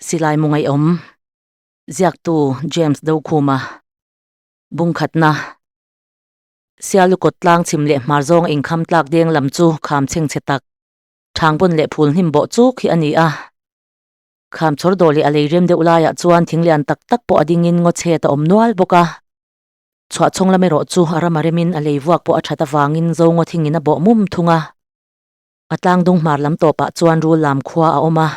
Silai mu ngaihawm, Ziaktu James Dokhuma, Bungkhatna, Sialu kawt tlang chhim leh hmar zawng inkham tlak deng lam chu kham chhengchhe tak, Thangbun leh phul hnim bawh chuk hi a ni a. Kham chhawr dawh leh a lei rem deuh laiah chuan thing lian tak tak pawh a dingin ngaw chhet a awm nual bawk a. Chhuah chhawng lam erawh chu a ram a remin a lei vuak pawh a that avangin zo ngaw thingin a bawh mum thung a. A tlang dung hmar lam tawpah chuan rul lam khua a awm a.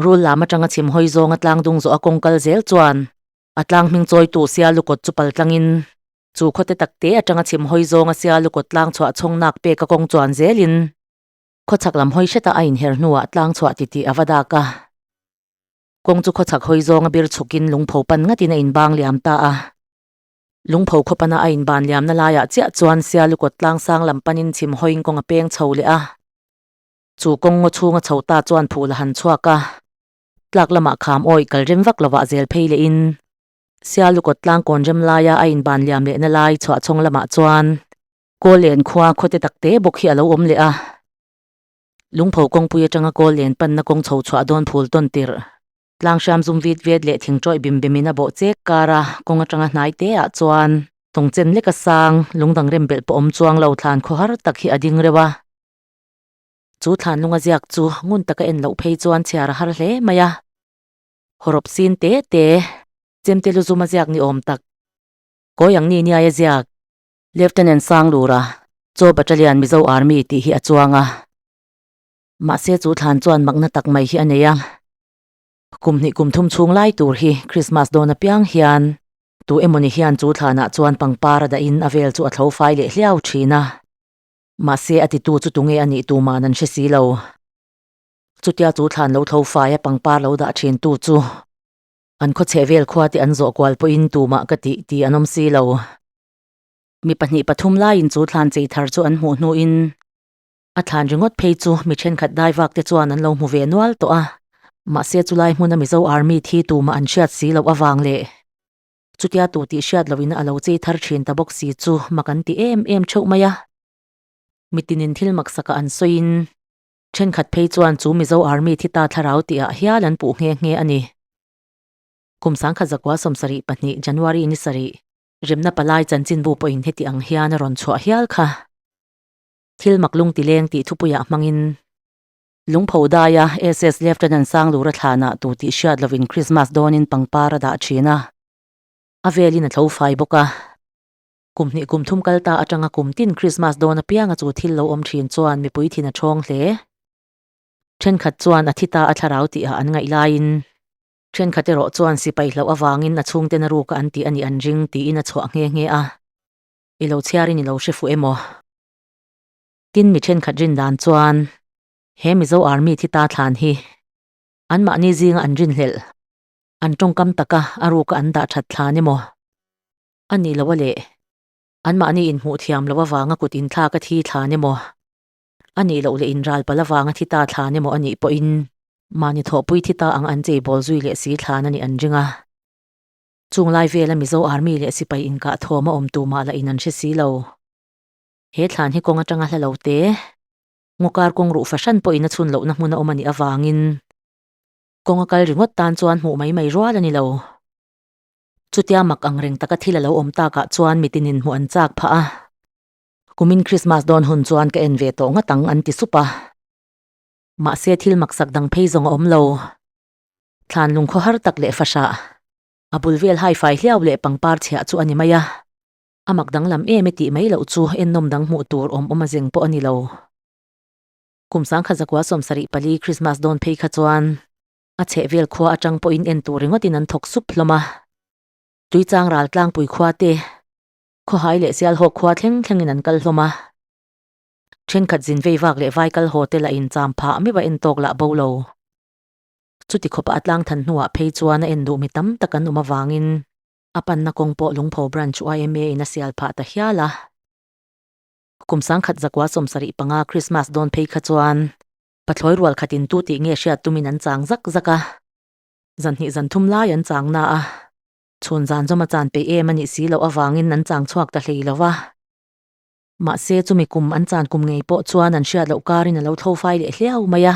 Rul lam atanga chhim hawi zawnga tlang dung zawh a kawng kal zel chuan a tlang hming chawitu Sialu kawt chu pal tlangin chu khawte takte atanga chhim hawi zawnga Sialu kawt tlang chhuah chhawng nak pek a kawng chuan zelin khawchhak lam hawi hretah a inher hnuah tlang chhuah titih a va dak a. Kawng chu khawchhak hawi zawnga bir chhukin lungpho pan ngatin a inbang liam ta a. Lungpho khawpana a inban liamna laiah chiah chuan Sialu kawt tlang sang lam panin chhim hawiin kawng a peng chho leh a. Chu kawng ngaw chhunga chho ta chuan phul a han chhuak a, tlak lamah kham awih kal rem vak lovah zel phei lehin Sialu kawt tlang kawn rem laia a inban liam lehna lai chhuah chhawng lamah chuan Kawllen khua khawte takte bawk hi a lo awm leh a. Lungpho kawngpui atanga Kawllen panna kawng chho chhuah dawn phul tawn tirh tlang hriam zum vit vet leh thing tawih bim bimin a bawh chek kar a, kawng atanga hnai te ah chuan tawngchen leka sang lungdang rem belh pawh awm chuang lo thlan khawhar tak hi a ding reuh a. Chu thlanlunga ziak chu ngun taka en loh phei chuan chhiar a har hle mai a. Hawrawp sin te te, chemte lu zuma ziak ni awm tak. Kawi ang ni niaia ziak, Lieutenant Sanglura, Chaw Battalion Mizo Army tih hi a chuang a. Mahse chu thlan chuan makna tak mai hi a nei a. Kum hnih kum thum chhung lai tur hi Christmas dawn apiang hian tu emawni hian chu thlanah chuan pangpar a dahin a vel chu a thlo fai leh hliau thin a. Mahse a titu chu tunge a nih tuman an hre si lo. Chutia chu thlan lo tho faia pangpar lo dah thin tu chu an khawchheh vel khua te an zawh kual pawhin tumah ka tih ti an awm si lo. Mi pahnih pathum laiin chu thlan chei thar chu an hmuh hnuin a thlan ringawt phei chu mi thenkhat dai vak te chuan an lo hmu ve nual tawh a. Mahse chulai hmuna Mizo Army thi tumah an hriat si loh avang leh Chutia tu tih hriat lohin a lo chei thar thin ta bawk si chu mak an ti em em theuh mai a. Mitinin thil maksaka an sawiin thenkhat phei chuan chu Mizo Army thi ta thlarau tihah hial an puh nghe nghe a ni. Kum sangkhat zakua 72 January ni sarih remna palai chanchinbu pawhin heti ang hian a rawn chhuah hial kha. Thil mak lung tileng tih thupuiah hmangin Lungpho daia SS Lieutenant Sanglura thlanah tu tih hriat lovin Christmas dawnin pangpar a dah thin a, a velin a tlo fai bawk a. Kum hnih kum thum kal ta atanga kum tin Christmas dawn apianga chu thil lo awm thin chuan mipui thin a thawng hle. Thenkhat chuan a thi ta a thlarau tihah an ngaih laiin thenkhat erawh chuan sipai hlauh avangin a chhungten a ruka an tih a nih an ring tiin a chhuah nghe nghe a. I lo chhiarin i lo hre fuh emaw? Tin mi thenkhat rin dan chuan he Mizo Army thi ta thlan hi anmahni zinga an rinhlelh, an tawngkam taka a ruka an dah that thlan emaw a nih loh a leh anmahni inhmuh thiam loh avanga kut inthlak a thi thlan emaw a nih loh leh inral palh avanga thi ta thlan emaw a nih pawhin mahni thawhpui thi ta ang an cheibawl zui leh si thlan a nih an ring a. Chung lai vela Mizo Army leh sipai inkah thawm a awm tumah lah in an hre si lo. He thlan hi kawng atanga hla lo te, ngawkar kawng ruh fahran pawhin a chhun lohna hmun a awm a nih avangin kawng a kal ringawt tan chuan hmuh mai mai rual a ni lo. Chutia mak ang reng taka thil a lo awm takah chuan mitin in hmuh an chak phah a. Kumin Christmas dawn hun chuan ka en ve tawh ngat ang an ti sup a. Mahse thil maksak dang phei zawng a awm lo. Thlan lungkhaw har tak leh fahrah, a bul vel hai fai hliau leh pangpar chhiah chu a ni mai a. A mak danglam em e tih mai loh chu ennawm dang hmuh tur awm awm a zeng pawh a ni lo. Kum sangkhat zakua 74 Christmas dawn phei kha chuan a chheh vel khua atang pawhin en tur ringawtin an thawk sup hlawm a. Tuichang ral tlangpui khua te, khawhai leh sialhawk khua thleng thlengin an kal hlawm a. Thenkhat zin vei vak leh vai kal haw te lah in cham phah meuh a en tawk lah bo lo. Chuti khawpa a tlang than hnuah phei chuan a en duh mi tam tak an awm avangin A panna kawng pawh Lungpho Branch yma in a sial phah ta hial a. Kum sangkhat zakua 75 Christmas dawn phei kha chuan pathlawi rual khatin tu tih nge hriat tumin an chang zak zak a. Zan hnih zan thum lai an chang na a. Chhun zan zawm a chan peih em a nih si loh avangin an chang chhuak ta hlei lo va. Mahse chumi kum an chan kum ngei pawh chuan an hriat loh karin a lo tho fai leh hliau mai a.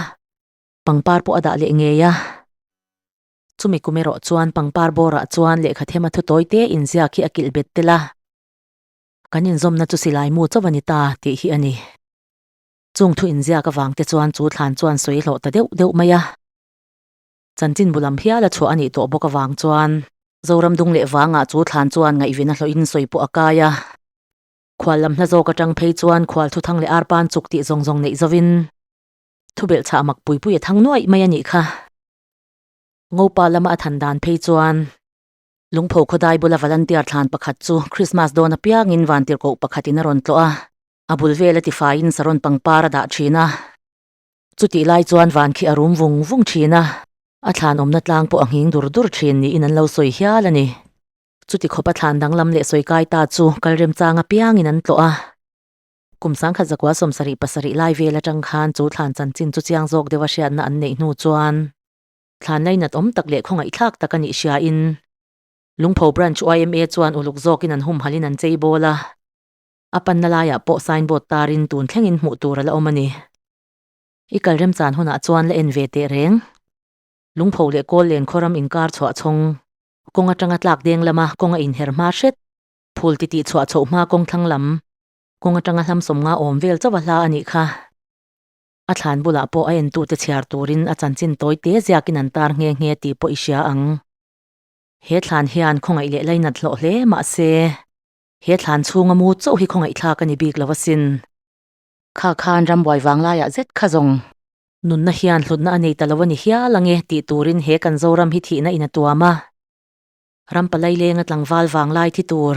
Pangpar pawh a dah leh ngei a. Chumi kum erawh chuan pangpar bawrah chuan lehkha thema thu tawi te inziak hi a kilh bet tel a, kan inzawmna chu silai mu chauh a ni ta tih hi a ni. Chung thu inziak avang te chuan chu thlan chuan sawi hlawh ta deuh deuh mai a. Chanchin bu lam hial a chhuah a nih tawh bawk avang chuan Zoram dung leh vangah chu thlan chuan ngaihven a hlawhin sawi pawh a kai a. Khual lam hla zawk atang phei chuan khual thuthang leh arpan chuk tih zawng zawng neih zovin thubelh chhah mak pui pui a thang nuaih mai a nih kha. Ngopa lama a than dan phei chuan Lungpho khawdai bula volunteer thlan pakhat chu Christmas dawn apiangin vantirhkoh pakhatin a rawn tlawh a, a bul vel a tifaiin saron pangpar a dah thin a. Chutih lai chuan van khi a rum vung vung thin a, a thlan awmna tlang pawh a nghing dur dur thin niin an lo sawi hial a ni. Chuti khawpa thlan danglam leh sawi kai ta chu kal remchang apiangin an tlawh a. Kum 1977 lai vel atang khan chu thlan chanchin chu chiang zawk deuha hriatna an neih hnu chuan thlan lainat awm tak leh khawngaihthlak tak a nih hriain Lungpho Branch yma chuan uluk zawkin an humhalhin an chei bawl a. A panna laiah pawh signboard tarin tun thlengin hmuh tur a la awm a ni. I kal remchan hunah chuan la en ve teh reng. Lungpho leh kawl len khawram inkar chhuah chhawng kawng atanga tlak deng lama kawng a inher hma hret. Phul titih chhuah chhoh hma kawng thlang lam kawng atanga hlam sawmnga awm vel chauh a hla a nih kha. A thlan bulah pawh a entute chhiar turin a chanchin tawi te ziakin an tar nghe nghe tih pawh i hria ang. He thlan hian khawngaih leh lainat hlawh hle mahse he thlan chhunga mu chauh hi khawngaihthlak a ni bik lo asin. Kha khan rambuai vanglaiah zet kha zawng. Nunna hian hlutna a nei ta lo a ni hial ange tih turin he kan Zoram hi thihna in a tuam a. Ram palai lenga tlangval vanglai thi tur,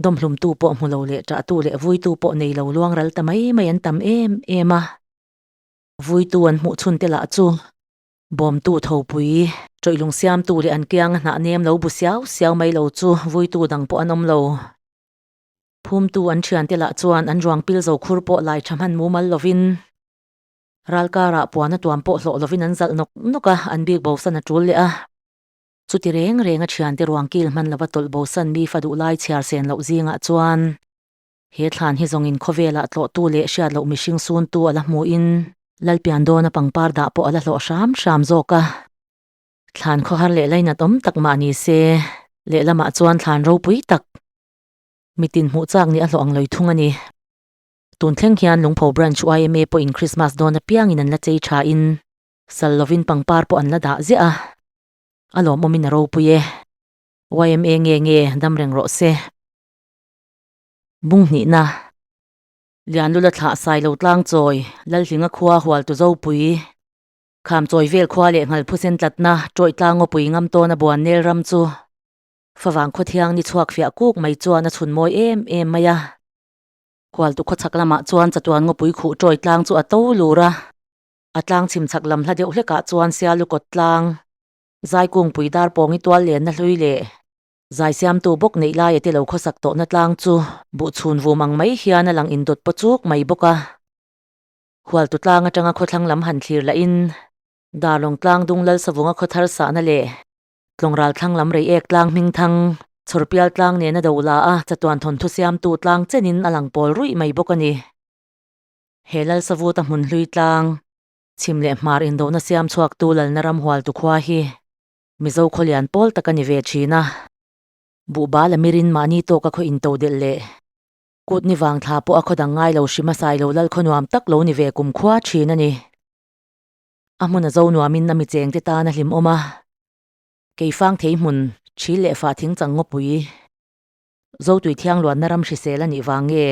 dawmhlumtu pawh hmu lo leh ṭahtu leh vuitu pawh nei lo luang ral ta mai mai an tam em em a. Vuitu an hmuh chhun te lah chu bawmtu thopui, ṭawih siamtu leh an kianga hnah nem lo bu siau siau mai lo chu vuitu dang pawh an awm lo. Phumtu an ṭhiante lah chuan an ruang pil zo khur pawh lai ṭha hman mumal lovin ral karah puan a tuam pawh hlawh lovin an zalh nawk nawk a, an bik bosan a ṭul leh a. Chuti reng reng a ṭhiante ruang kil hman lova tawlh bosan mi fa duh lai chhiar sen loh zingah chuan he thlan hi zawngin khawvelah tlawhtu leh hriat loh mihring suntu a la hmuhin Lalpian dawna pangpar dah pawh a la hlawh hram hram zawk a. Thlan khawhar leh lainat awm tak mah ni se, lehlamah chuan thlan ropui tak mitin hmuh chak nih a hlawh ang loi thung a ni. Tun thleng hian Lungpho Branch yma pawhin Christmas dawn apiangin an la chei thain sal lovin pangpar pawh an la dah ziah a. A lawmawmin a ropui e. Yma nge nge dam reng rawh se. Bung hnihna. Lianlula thlah Sailo tlang chawi, Lalhlinga khua Hualtu Zopui, Kham chawi vel khua leh Nghalphusen tlatna, Ṭawih tlang ngawpui ngam tawna buan nel ram chu Favang khawthiang ni chhuak fiah kuk mai chuan a chhun mawi em em mai a. Hualtu khawchhak lamah chuan chatuan ngawpui khuh ṭawih tlang chu a to lur a. A tlang chhim chhak lam hla deuh hlekah chuan Sialu kawt tlang, Zaikungpui dar pawngi tual lenna hlui leh zai siamtu bawk neih laia te lo khawsak tawhna tlang chu buh chhun vum ang mai hian a lang indawt paw chuk mai bawk a. Hualtu tlang atanga khawthlang lam han thlir lahin Darlawng tlang dung Lalsavunga khawthar sahna leh Tlawngral thlang lam rei ek tlang hming thang Chhawrpial tlang nena do la a chatuan thawnthu siamtu tlang chenin a lang pawl ruih mai bawk a ni. He Lalsavuta hmun hlui tlang, chhim leh hmar indona siam chhuaktu Lalna ram hualtu khua hi Mizo khawlian pawl tak a ni ve thin a. Buhbal a mirin mahni tawka khaw into delh leh kut ni vang thla pawh a khaw dang ngai lo hrim a sai lo lal khaw nuam tak lo ni ve kum khua thin a ni. A hmun a zo nuamin a mi chengte tan a hlimawm a. Keifang thei hmun, thil leh fah thing chang ngawpui, Zotui thiang luanna ram hrisel a nih vang nge?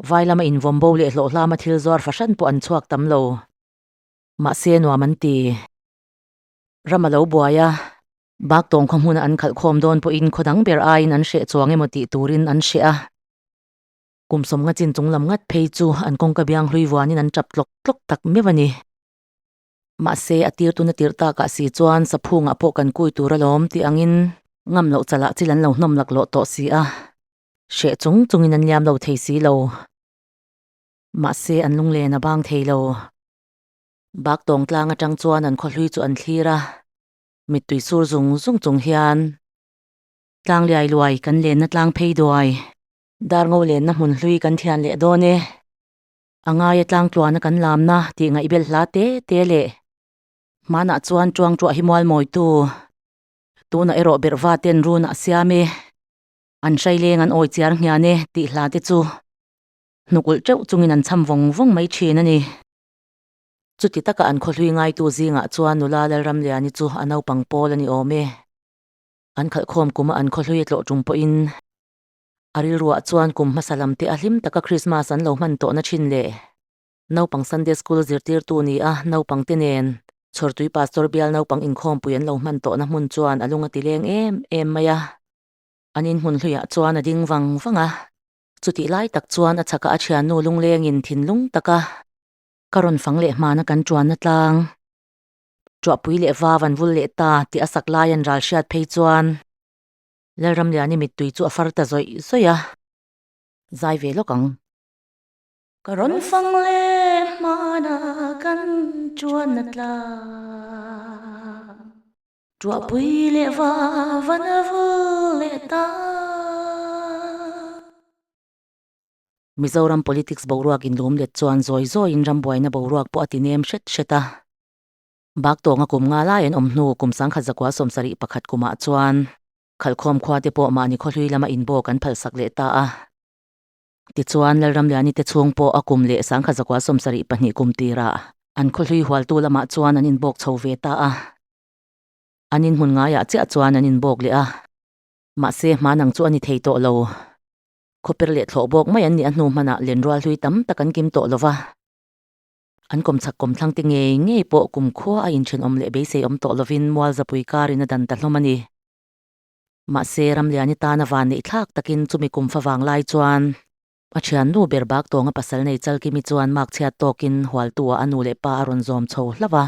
Vai lama invawm bo leh hlawh hlama thil zuar fahran pawh an chhuak tam lo. Mahse nuam an ti. Ram a lo buai a, bak tawng khaw hmuna an khalh khawm dawn pawhin khaw dang ber aiin an hreh chuang emaw tih turin an hreh a. Kum sawmnga chin chung lam ngat phei chu an kawngka biang hlui vuanin an tap tlawk tlawk tak meuh a ni. Mahse a tir tuna tirh takah si chuan saphungah pawh kan kui tur alawm tih angin ngam loh chalah chil an lo hnawm laklawh tawh si a, hreh chung chungin an liam lo thei si lo. Mahse an lunglen a bang thei lo. Bak tawng tlang atang chuan an khawhlui chu an thlir a, mittui sur zung zung chung hian tlang liai luai kan lenna tlang phei duai, dar ngo lenna hmun hlui kan thian leh dawn e. A ngaia tlang tluana kan lamna tih ngaihbel hla te te leh hmanah chuan tuang tuah hi mual mawitu. Tunah erawh berhva ten run a siam e, an hraileng an awi chiar nghian e tih hla te chu hnukulh teuh chungin an cham vawng vawng mai thin a ni. Chuti taka an khawhlui ngaitu zingah chuan nula Lalramliani chu a naupang pawl a ni awm e. An khalhkhawm kuma an khawhlui a tlawh tum pawhin a rilruah chuan kum hmasa lam te a hlim taka Krismas an lo hman tawhna thin leh naupang Sunday School zirtirtu ni a naupang te nen Chhawrtui Pastor bial naupang inkhawmpui an lo hman tawhna hmun chuan a lung a ti leng em em mai a. An inhmun hluiah chuan a ding vang vang a. Chutih lai tak chuan a chhakah a thiannu lunglengin thinlung taka ka rawn fang leh hmana kan tuanna tlang Tuahpui leh va van vul leh ta tih a sak lai an ral hriat phei chuan Lalramliani mittui chu a far ta zawih zawih a, zai ve lawk ang. Ka rawn fang leh hmana kan tuanna tlang Tuahpui leh va van vul leh ta. Mizoram politics boruak inlum let chuan zawi zawiin rambuaina boruak pawh a ti nem hret hret a. Bak tawnga kum nga lai an awm hnu kum sangkhat zakua 71 kumah chuan Khalhkhawm khua te pawh mahni khawhlui lama inbawk an phalsak leh ta a. Tichuan Lalramliani te chhung pawh a kum leh sangkhat zakua 72 kum tirah an khawhlui hualtu lamah chuan an inbawk chho ve ta a. An inhmun ngaiah chiah chuan an inbawk leh a. Mahse hmanang chu a ni thei tawh lo. Khawper leh thlawh bawk mai an nih a hnu hmanah lenrual hlui tam tak an kim tawh lo va. An kawmchhak kawmthlang te ngei ngei pawh kumkhua a inthenawm leh beisei awm tawh lovin Mualzapui karin a dan ta hlawm a ni. Mahse, Ramliani tana van neih thlak takin chumi kum fa vang lai chuan a thiannu ber bak tawnga pasal nei Chalkimi chuan mak chhiat tawkin Hualtu-ah a nu leh pa a rawn zawm chho hlauh a.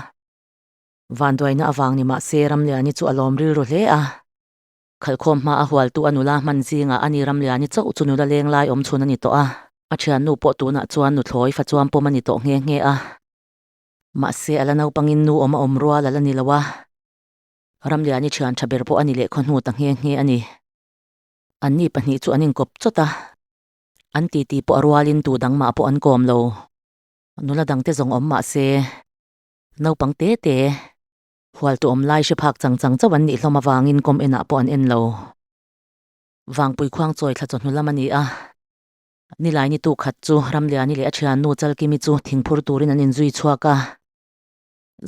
Vanduaina avang ni mahse Ramliani chu a lawm rilru hle a. Khalhkhawm hma a hualtu a nula hman zingah a ni Ramliani chauh chu nula leng lai awm chhun a ni tawh a, a thiannu pawh tunah chuan nuthlawi fa chuan pawm a ni tawh nghe nghe a. Mahse a la naupangin nu awm a awm rual a la ni lo a, Ramliani thian tha ber pawh a ni leh khawhnu ta nghe nghe a ni. Anni pahnih chu an inkawp chawt a, an titi pawh a rualin tu dang mah pawh an kawm lo. Nula dangte zawng awm mahse naupang te te. Hualtu awm lai hre phak chang chang chauh an nih hlawm avangin kawm enah pawh an en lo. Vangpui khuang chawi thla chawhnu lam a ni a. Nilai ni tu khat chu Ramliani leh a thiannu Chalkimi chu thingphur turin an inzui chhuak a.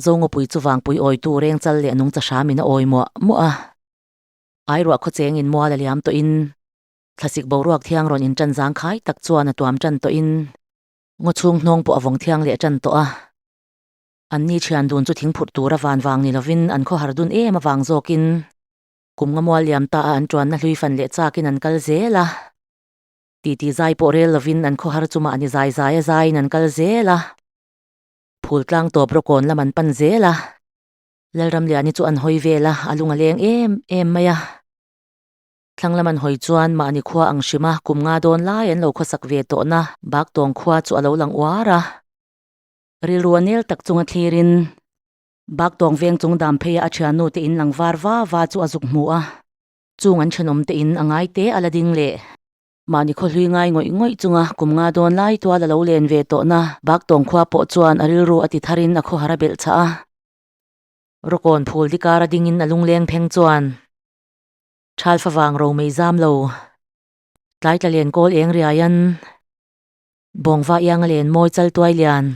Zongawpui chu Vangpui awitu reng chal leh nungcha hramin a awi muah muah a. Airuah khawchengin mual a liam tawhin thlasik boruak thiang rawn inṭan zangkhai tak chuan a tuam ṭan tawhin ngaw chhung hnawng pawh a vawng thiang leh ṭan tawh a. Anni thian dun chu thingphurh tura van vang ni lovin an khawhar dun em avang zawkin kum nga mual liam ta a an tuanna hlui fan leh chakin an kal zel a. Titi zai pawh rel lovin an khawhar chu mahni zai zai a zaiin an kal zel a. Phul tlang tawp rawkawn lam an pan zel a. Lalramliani chu an hawi vel a, a lung a leng em em mai a. Thlang lam an hawi chuan mahni khua ang hrim a kum nga dawn lai an lo khawsak ve tawhna Baktawng khua chu a lo lang uar a. Rilru a nel tak chunga thlirin Baktawng veng chung dam pheia a thiannu te in lang var va va chu a zuk hmu a, chung an thenawm te in a ngai te a la ding leh. Mahni khawhlui ngai ngawih ngawih chunga kum nga dawn lai tual a lo len ve tawhna Baktawng khua pawh chuan a rilru a ti tharin a khawhar a belh chah a. Rawkawn phul dikar a dingin a lungleng pheng chuan Thal favang romei zam lo tlaitla len kawl eng riaian Bawngva iang a len mawi chal tuai lian.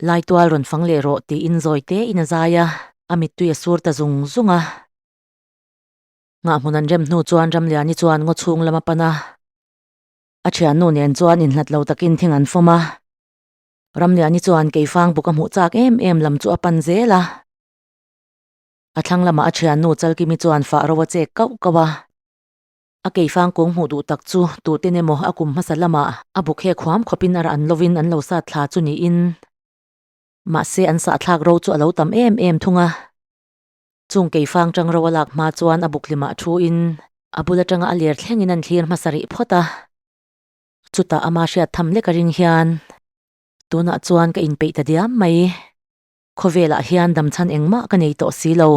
Lai tual rawn fang leh rawh tiin zawi te in a zai a, a mittui a sur ta zung zung a. Nghahhmun an rem hnu chuan Ramliani chuan ngaw chhung lam a pan a. A thiannu nen chuan inhlat lo takin thing an fawm a. Ramliani chuan keifang buk a hmuh chak em em lam chu a pan zel a. A thlang lamah a thiannu Chalkimi chuan fah ro a chek kauh kauh a. A keifang kung hmuh duh tak chu tuten emaw a kum hmasa lamah a buk he khuam khawpin a rah an lovin an lo sat thla chu niin mahse an sahthlak ro chu a lo tam em em thung a. Chung keifang tang ro a lak hma chuan a buk hlimah thu in a bul atanga a ler thlengin an thlir hmasa rih phawt a. Chutah ama hriat tham lek a ring hian tunah chuan ka inpeih ta diam mai. Khawvelah hian damchhan engmah ka nei tawh si lo.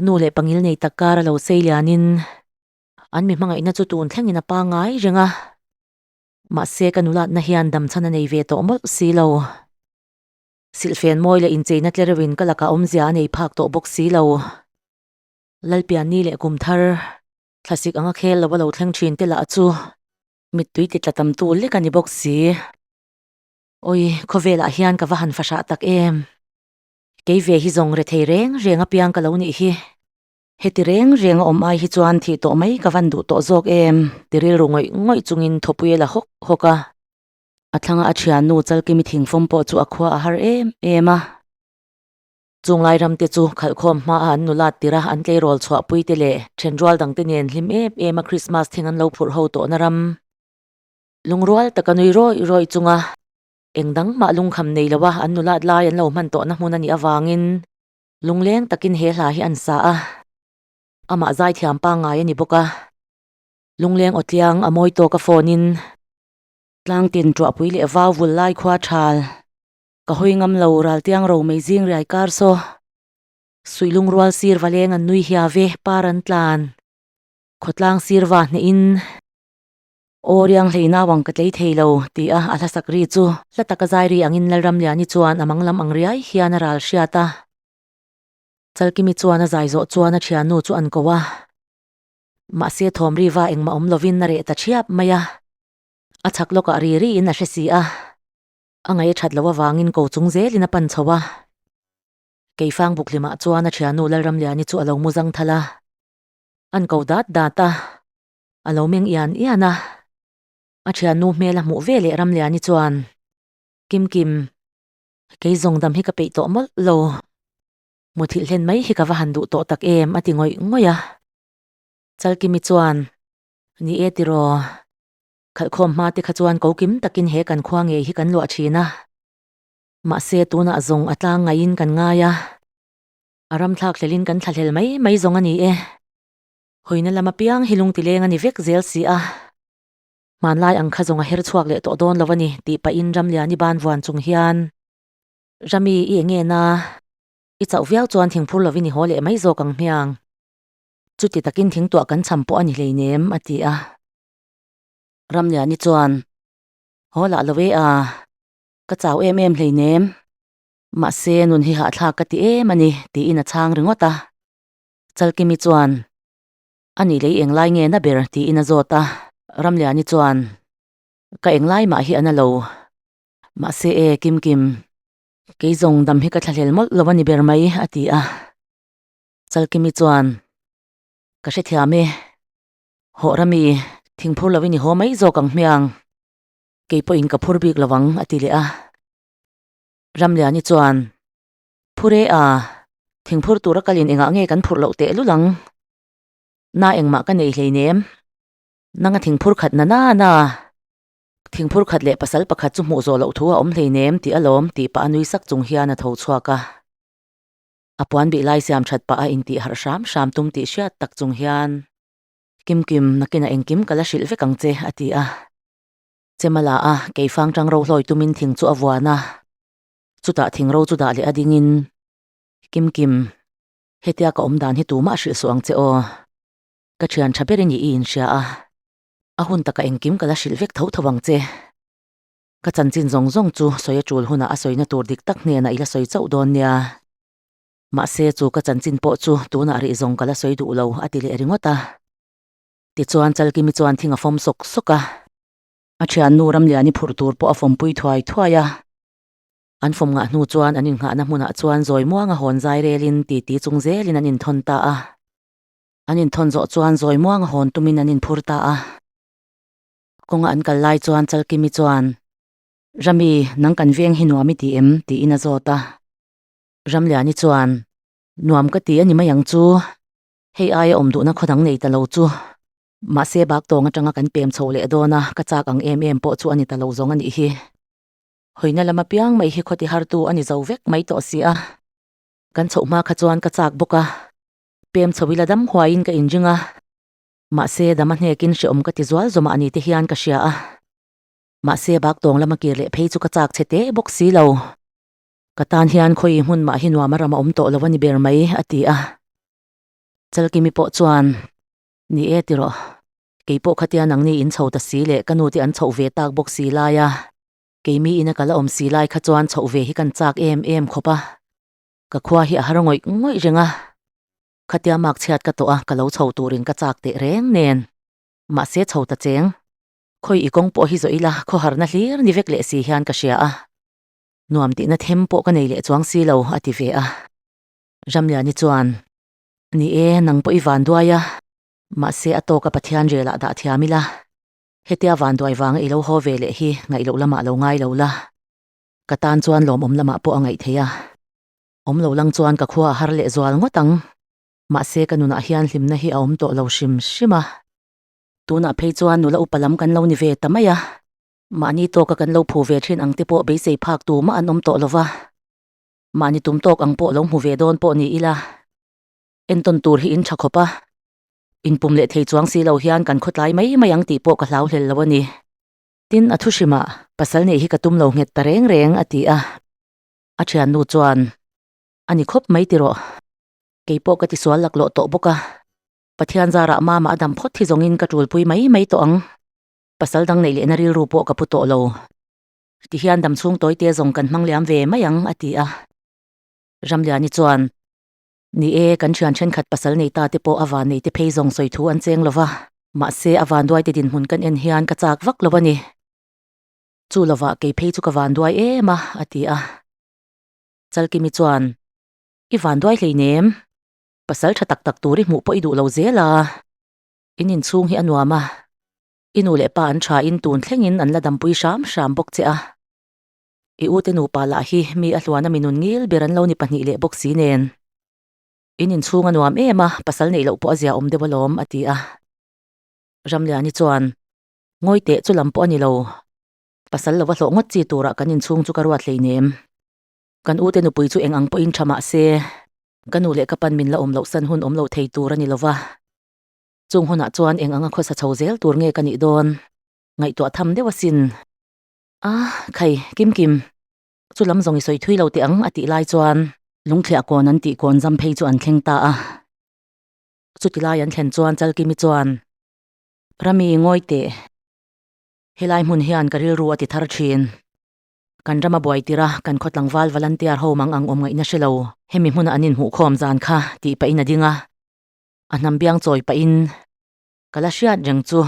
Nu leh pangil nei tak kar a lo sei lianin an mi hmangaihna chu tun thlengin a pangngai reng a, mahse ka nulatna hian damchhan a nei ve tawh mawlh si lo. Silhfen mawi leh incheina tlereuhin ka lakah awmzia a nei phak tawh bawk si lo. Lalpianni leh kum thar thlasik anga khel lo a lo thleng thin te lah chu mittui ti tla tam tu lek a ni bawk si. Awi, khawvelah hian ka va han fahrah tak em. Kei ve hi zawng rethei reng reng apiang ka lo nih hi. Heti reng reng a awm ai hi chuan thih tawh mai ka van duh tawh zawk em ti rilru ngawih ngawih chungin thawpui a la hawk hawk a. A thlanga a thiannu Chalkimi thingfawm pawh chu a khua a har em em a. Chung lai ram te chu khalhkhawm hma a an nulat tir a, an tleirawl chhuahpui te leh thenrual dang te nen hlim em em a Krismas thing an lo phurh ho tawhna ram. Lungrual taka nui rawih rawih chunga eng dang mah lungkham nei lo a an nulat lai an lo hman tawhna hmun a nih avangin lungleng takin he hla hi an sa a, amah zaithiam pangngai a ni bawk a, lungleng awtliang a mawi tawk a phone in tlangtin tuahpui leh vau vul lai khua thal. Ka hawi ngam lo raltiang ro mei zing riai kar saw. Suih lungrual sir va leng an nui hia ve par an tlan. Khawtlang sir va hneh in aw riang hlei nau ang ka tlei thei lo ti a a hlasak ri chu hla taka zai ri angin Lalramliani chuan a mang lam ang riai hian a ral hriat a. Chalkimi chuan a zai zawh chuan a thiannu chu an ko a. Mahse thawm ri va engmah awm lovin a reh ta thiap mai a. A chhak lawkah ri ri in a hre si a. A ngaih a that loh avangin ko chung zelin a pan chho a. Keifang buk hlimah chuan a thiannu Lalramliani chu a lo mu zang thal a. An ko dat dat a, a lo meng ian ian a. A thiannu hmel a hmuh ve leh Ramliani chuan, Kim Kim, kei zawng dam hi ka peih tawh mawlh lo. Muthilh hlen mai hi ka va han duh tawh tak em a ti ngawih ngawih a. Chalkimi chuan, Ni e tiraw. Khalhkhawm hma te kha chuan ko kim takin he kan khua ngei hi kan luah thin a. Mahse tunah zawng a tlang ngaiin kan ngai a. A ram thlak hlelin kan thlahlel mai mai zawng a ni e. Hawina lam apiang hi lungtileng a ni vek zel si a. Hmanlai ang kha zawng a her chhuak leh tawh dawn lo a ni tih pahin Ramliani ban vuan chung hian Rami i enge na i chauh viau chuan thingphur lovin i haw leh mai zawk ang hmiang. Chuti takin thingtuah kan cham pawh a ni hleinem a ti a. Ramliani chuan, Haw lah lo e a, ka chau em em hleinem. Mahse, nun hi hahthlak ka ti em a ni, tiin a chhang ringawt a. Chalkimi chuan, A nih lei englai nge na ber? tiin a zawt a. Ramliani chuan, Ka englai mah hi a na lo. Mahse e, Kimkim, kei zawng dam hi ka thlahlel mawlh lo a ni ber mai, a ti a. Chalkimi chuan, Ka hrethiam e. Hawh rami, thingphur lovin i haw mai zawk ang hmiang. Kei pawhin ka phur bik lovang, a ti leh a. Ramliani chuan, Phur e a, thingphur tura kalin engah nge kan phurh loh teh lul ang? Na engmah ka nei hleinem. Nanga thingphur khat na na na. Thingphur khat leh pasal pakhat chu hmuh zawh loh thu a awm hleinem tih alawm tih pah a nui sak chung hian a tho chhuak a. A puan bih lai siam that pah a intih harh hram hram tum tih hriat tak chung hian, Kim Kim, nakinah engkim ka la hrilh vek ang che, a ti a. Chema la a, keifang tang ro hlawi tumin thing chu a vuan a. Chutah thing ro chu dah leh a dingin, Kim Kim, hetia ka awm dan hi tumah hrilh suh ang che aw. Ka thian tha ber i nih i inhria a, a hun takah engkim ka la hrilh vek tho tho ang che. Ka chanchin zawng zawng chu sawi a tul hunah a sawina tur dik tak hnenah i la sawi chauh dawn nia. Mahse chu ka chanchin pawh chu tunah rih zawng ka la sawi duh lo a ti leh ringawt a. Tichuan Chalkimi chuan thing a fawm sawk sawk a. A thiannu Ramliani phurh tur pawh a fawmpui thuai thuai a. An fawm ngah hnu chuan an innghahna hmunah chuan zawi muanga hawn zai relin titi chung zelin an inthawn ta a. An inthawn zawh chuan zawi muanga hawn tumin an inphur ta a. Kawnga an kal lai chuan Chalkimi chuan, Rami, nang kan veng hi nuam i ti em? tiin a zawt a. Ramliani chuan, Nuam ka ti a ni mai ang chu. Hei aia awm duhna khaw dang nei ta lo chu. Mahse bak tawng atanga kan pem chho leh dawn a, ka chak ang em em pawh chu a ni ta lo zawng a nih hi. Hawina lam apiang mai hi khawti hartu a ni zo vek mai tawh si a. Kan chhoh hma kha chuan ka chak bawk a, pem chho ila dam huaiin ka inring a. Mahse, dam a hnekin hrehawm ka ti zual zawmah ni te hian ka hria a. Mahse, bak tawng lama kir leh phei chu ka chak chhe teh bawk si lo. Ka tan hian khawi hmun mah hi nuam a ram a awm tawh lo a ni ber mai, a ti a. Chalkimi pawh chuan, Ni e tiraw, kei pawh khatia nangni in chho ta si leh ka nu te an chhoh ve tak bawk si lai a, keimi ina ka la awm si lai kha chuan chhoh ve hi kan chak em em khawp a. Ka khua hi a har ngawih ngawih reng a. Khatia mak chhiat ka tawh a, ka lo chho turin ka chak teh reng nen. Mahse chho ta cheng. Khawi i kawng pawh hi zawh ila, khawharna hlir ni vek leh si hian ka hria a. Nuam tihna them pawh ka nei leh chuang si lo, a ti ve a. Ramliani chuan, Ni e, nang pawh i van duai a, mahse a tawka Pathian relah dah thiam ila. Hetia van duai vanga i lo haw ve leh hi ngaih loh lamah lo ngai lo la. Ka tan chuan lawmawm lamah pawh a ngaih theih a. Awm lo lang chuan ka khua a har leh zual ngawt ang. Mahse ka nunah hian hlimna hi a awm tawh lo hrim hrim a. Tunah phei chuan nula upa lam kan lo ni ve ta mai a. Mahni tawka kan lo phu ve thin ang te pawh beisei phak tu mah an awm tawh lo va. Mahni tum tawk ang pawh lo hmu ve dawn pawh ni ila. Entawn tur hi in tha khawp a. Inpum leh thei chuang si lo hian kan khawtlai mai mai ang tih pawh ka hlau hlel lo a ni. Tin, a thu hrimah pasal neih hi ka tum lo nghet ta reng reng, a ti a. A thiannu chuan, A ni khawp mai tiraw. Kei pawh ka tisual laklawh tawh bawk a. Pathian zarah mama a dam phawt hi zawngin ka tulpui mai mai tawh ang. Pasal dang neih lehna rilru pawh ka pu tawh lo. Tihian dam chhung tawite zawng kan hmang liam ve mai ang, a ti a. Ramliani chuan, Ni e, kan thian thenkhat pasal nei ta te pawh a van nei te phei zawng sawi thu an cheng lo va, mahse a vanduaite dinhmun kan en hian ka chak vak lo a ni. Chu lovah kei phei chu ka vanduai em a, a ti a. Chalkimi chuan, I vanduai hleinem, pasal tha tak tak tur i hmuh pawh i duh lo zel a, in inchhung hi a nuam a, i nu leh pa an tha in tun thlengin an la dampui hram hram bawk che a. I ute nupa lah hi mi a hluana mi nun ngil ber an lo ni pahnih leh bawk si nen. In inchhung a nuam em a, pasal neih loh pawh a zia awm deuh alawm, a ti a. Ramliani chuan, Ngawi teh chu lam pawh a ni lo. Pasal lova hlawh ngawt chi turah kan inchhung chu ka ruat hleinem. Kan ute nupui chu eng ang pawhin tha mah se, ka nu leh ka pan min la awm loh san hun awm lo thei tur a ni lova. Chung hunah chuan eng anga khawsa chho zel tur nge ka nih dawn? Ngaihtuah tham deuh asin. A, khai, Kim Kim, chu lam zawng i sawi thui lo teh ang a tih lai chuan lungthliah kawn an tih kawn zam phei chu an thleng ta a. Chuti lai an thlen chuan Chalkimi chuan, Rami, ngawi teh. Helai hmun hian ka rilru a ti thar thin. Kan rama buai tirh a, kan khaw tlangval volunteer ho mang ang awm ngaihna hre lo, hemi hmuna an inhmuhkhawm zan kha tih pahin a ding a. A hnam biang chawi pahin ka la hriat reng chu.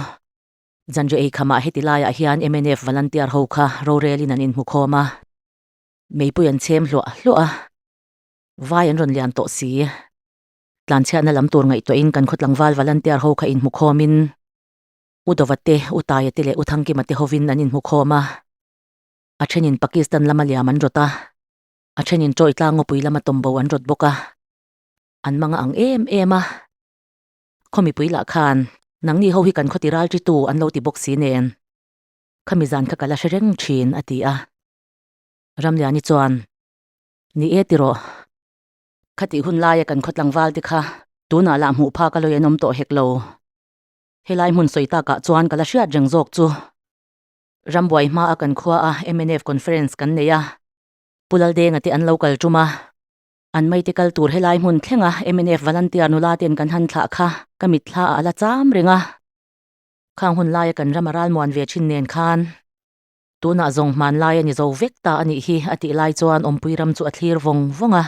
Zanri ei khamah heti laiah hian mnf volunteer ho kha rorelin an inhmukhawm a, meipui an chhem hluah hluah a, vai an rawn lian tawh si. Tlanchhiatna lam tur ngaihtuahin kan khaw tlangval volunteer ho kha inhmukhawmin U Dova te, U Taia te leh U Thangkima te hovin an inhmukhawm a, a thenin Pakistan lama liam an rawt a, a thenin Troy tlangawpui lama tawmbo an rawt bawk a, an manga ang em em a. Khaw mipui lah khan nangni ho hi kan khaw ti ral ṭi tu an lo ti bawk si nen khami zan kha ka la hre reng ṭhin a ti a. Ramliani chuan, Ni e tiraw, khatih hun laia kan khaw tlangval te kha tunah lah hmuh phak a lawi an awm tawh hek lo. Helai hmun sawi takah chuan ka la hriat reng zawk chu. Rambuai hmaa kan khua a mnf conference kan nei a, Pu Laldenga te an lo kal ṭum a. An maite kal tur helai hmun thlenga mnf volunteer nula ten kan han thlah kha ka mitthla ah a la cham reng a. Khang hun laia kan ram a ralmuan ve thin nen khan tunah zawng hmanlai a ni zo vek ta a nih hi a tih lai chuan awmpui ram chu a thlir vawng vawng a.